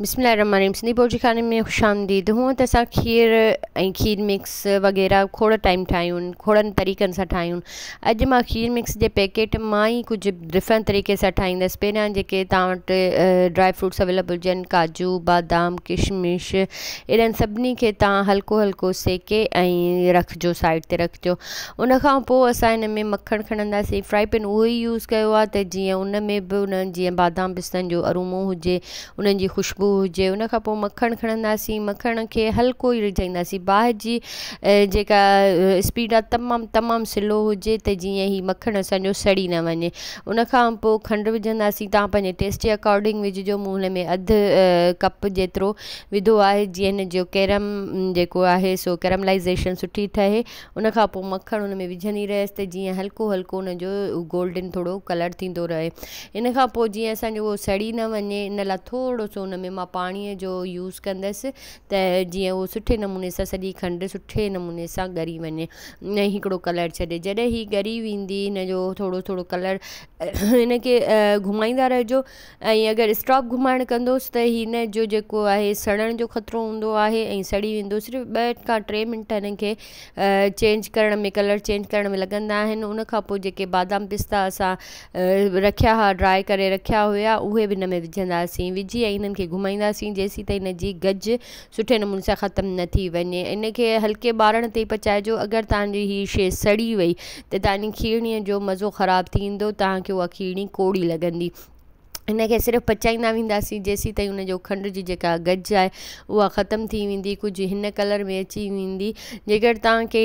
بسم الله الرحمن الرحيم سنڌي بورچي خاني ۾ خوش آمديد. هونء ته اسان کير ۽ کير مڪس وغيره کوڙ ٽائيم ٺاهيون کوڙن طريقن سان ٺاهيون. اڄ مان کير مڪس جي پيڪيٽ مان ئي ڪجهه ڊفرنٽ طريقي سان ٺاهيندس. پهريان جيڪي توهان وٽ ڊرائي فروٽس اويليبل هجن، ڪاجو، بادام، ڪشمش، انهن سڀني کي توهان هلڪو هلڪو سيڪي ۽ رکجو سائيڊ تي رکجو. ان کان پوء اسان ان ۾ مکڻ کڻنداسين. فرائي پين اهو ئي يوز ڪيو آهي ته جيئن ان ۾ به انهن جيئن بادام پستن جو ارومو هجي، انهن جي خوشبو هجي. ان کان پوء مکڻ کڻنداسين، مکڻ کي هلڪو ئي رجهائينداسين. باهه جي جيڪا اسپيڊ آهي تمام تمام سلو هجي ته جيئن هي مکڻ اسانجو سڙي نه وڃي. ان کان پوء کنڊ وجهنداسين، توهان پنهنجي ٽيسٽ جي اڪارڊنگ وجهجو. مون هن ۾ اڌ ڪپ جيترو وڌو آهي جيئن هن جو ڪيرم جيڪو آهي سو ڪيرملائيزيشن سٺي ٺهي. ان کان پوء مکڻ ان ۾ وجهندي رهيس ته جيئن هلڪو هلڪو ان جو گولڊن ٿورو ڪلر ٿيندو رهي. ان کان پوء جيئن اسان جو اهو سڙي نه وڃي ان لاء ٿورو سو ان ۾ مان پاڻيء جو يوز ڪندس ته جيئن اهو سٺي نموني سان سڄي کنڊ سٺي نموني سان ڳري وڃي ۽ هڪڙو ڪلر ڇڏي. جڏهن هي ڳري ويندي هن جو ٿورو ٿورو ڪلر هن کي گهمائيندا رهجو ۽ اگر اسٽاپ گهمائڻ ڪندوس ته هن جو جيڪو آهي سڙڻ جو خطرو هوندو آهي ۽ سڙي ويندو. صرف 2 کان 3 منٽ هن کي چينج ڪرڻ ۾ ڪلر چينج ڪرڻ ۾ لڳندا آهن. ان کان پوء جيڪي بادام پستا اسان رکيا هئا، ڊرائي ڪري رکيا هيا، اهي به هن ۾ وجهنداسين. وجهي ۽ انهن کي گهمائينداسين جيسين تائين هن جي گج سٺي نموني سان ختم نه ٿي وڃي. ان کي هلڪي ٻارڻ تي پچائجو. اگر توهان جي هي شيء سڙي وئي ته توهان جي کيرڻيء جو مزو خراب ٿي ويندو، توهان کي اها کيرڻي ڪوڙي لڳندي. ان کي صرف پچائيندا وينداسين جيسين تائين ان جو کنڊ جي جيڪا گج آهي اها ختم ٿي ويندي، ڪجهه هن ڪلر ۾ اچي ويندي. جيڪر توهان کي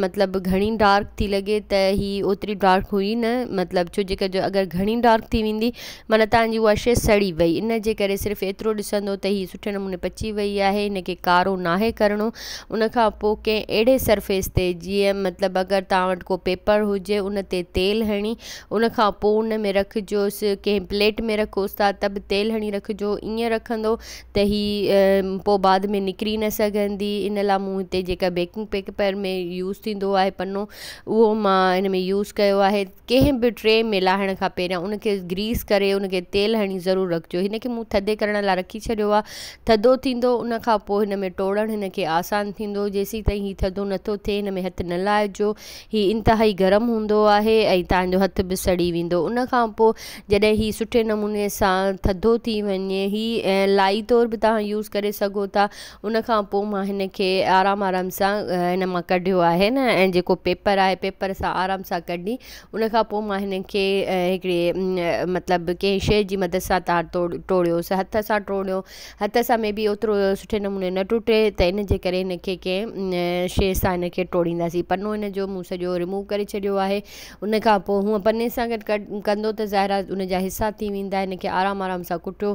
مطلب گهڻي ڊارڪ ٿي لڳي ته هي اوتري ڊارڪ هئي نه، مطلب ڇو جيڪر جو اگر گهڻي ڊارڪ ٿي ويندي معنيٰ توهان جي اها شيء سڙي وئي. ان جي ڪري صرف ايترو ڏسندو ته هي سٺي نموني پچي وئي آهي، هن کي ڪارو ناهي ڪرڻو. ان کان پوء ڪنهن اهڙي سرفيس تي جيئن مطلب اگر توهان وٽ ڪو پيپر هجي ان تي تيل هڻي ان کان پوء ان ۾ رکجوس. ڪنهن پليٽ ۾ رکوس ٿا ته به تيل هڻي رکجو. ائين رکندو ته هي پوء بعد ۾ نڪري نه سگهندي. ان لاء مون هتي جيڪا بيڪنگ پيپر ۾ يوز ٿيندو آهي پنو اهو مان ان ۾ يوز ڪيو آهي. ڪنهن به ٽري ۾ لاهڻ کان پهريان ان کي گريس ڪري ان کي تيل هڻي ضرور رکجو. هن کي مون ٿڌي ڪرڻ لاء رکي ڇڏيو آهي. ٿڌو ٿيندو ان کان پوء هن ۾ ٽوڙڻ هن کي آسان ٿيندو. جيسين تائين هي ٿڌو نٿو ٿئي هن ۾ هٿ نه لائجو. هي انتهائي گرم هوندو آهي ۽ توهان جو هٿ به سڙي ويندو. ان کان پوء جڏهن هي سٺي نموني سان ٿڌو ٿي وڃي، هي لائي طور به توهان يوز ڪري سگهو ٿا. ان کان پوء مان هن کي آرام آرام سان هن مان ڪڍيو آهي نه ۽ جيڪو پيپر آهي پيپر سان آرام سان ڪڍي ان کان پوء مان هن کي هڪڙي مطلب ڪنهن شيء جي مدد سان تان ٽوڙيوس، هٿ سان ٽوڙيو. هٿ سان مي بي اوترو سٺي نموني نه ٽٽي ته ان جي ڪري هن کي ڪنهن شيء سان هن کي ٽوڙينداسين. پنو هن جو مون سڄو رموو ڪري ڇڏيو آهي. ان کان پوء هونء پني سان گڏ ڪندو ته ظاهر آهي ان جا حصا ٿي ويندا. هن کي آرام آرام سان ڪٽيو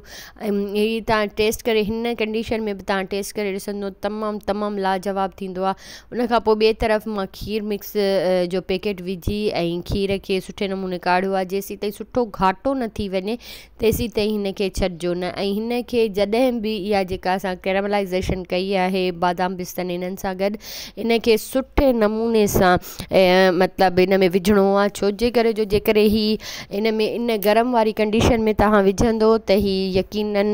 ۽ هي توهان ٽيسٽ ڪري هن ڪنڊيشن ۾ به توهان ٽيسٽ ڪري ڏسندو تمام تمام لاجواب ٿيندو آهي. ان کان پوء ٻئي طرف مان کير مڪس جو پيڪيٽ وجهي ۽ کير کي سٺي نموني ڪاڙهيو آهي. جيسين تائين سٺو گهاٽو نه ٿي وڃي تيسين تائين هن کي ڇڏجو نه ۽ هن کي جڏهن به اها جيڪا اسان ڪيراملائيزيشن ڪئي آهي بادام پستن انهن سان گڏ ان کي سٺي نموني سان مطلب ان ۾ وجهڻو آهي. ڇو جي ڪري جو جيڪڏهن هي ان ۾ ان گرم واري ڪنڊيشن ۾ توهان وجهندو ته هي يقينن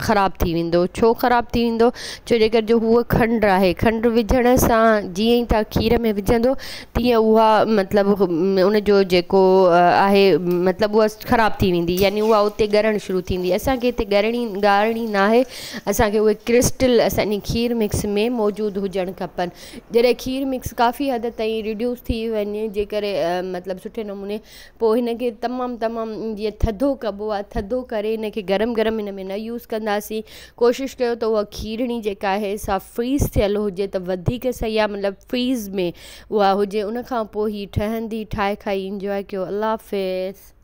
خراب ٿي ويندو. ڇو خراب ٿي ويندو؟ ڇو جي ڪري جو هوء کنڊ آهي، کنڊ وجهڻ سان جيئن ئي توهان کير ۾ وجهندو تيئن اها مطلب ان جو جيڪو آهي مطلب اها خراب ٿي ويندي، يعني اها اتي ڳرڻ شروع ٿيندي. اسان کي هتي ڳرڻي ڳارڻي ناهي، اسان کي اهي ڪرسٽل اسان جي کير مڪس ۾ موجود هجڻ کپن. جڏهن کير مڪس ڪافي حد تائين ريڊيوس ٿي وڃي جيڪري مطلب سٺي نموني پوء هن کي تمام تمام جيئن ٿڌو ڪبو آهي ٿڌو ڪري هن کي گرم گرم هن ۾ نه يوز ڪنداسين. ڪوشش ڪيو ته اها کيرڻي جيڪا آهي سا فريز ٿيل هجي ته وڌيڪ صحيح آهي، مطلب فريز ۾ اها هجي. ان کان پوء هي ٺهندي. ٺاهي کائي انجواء ڪيو. الله حافظ.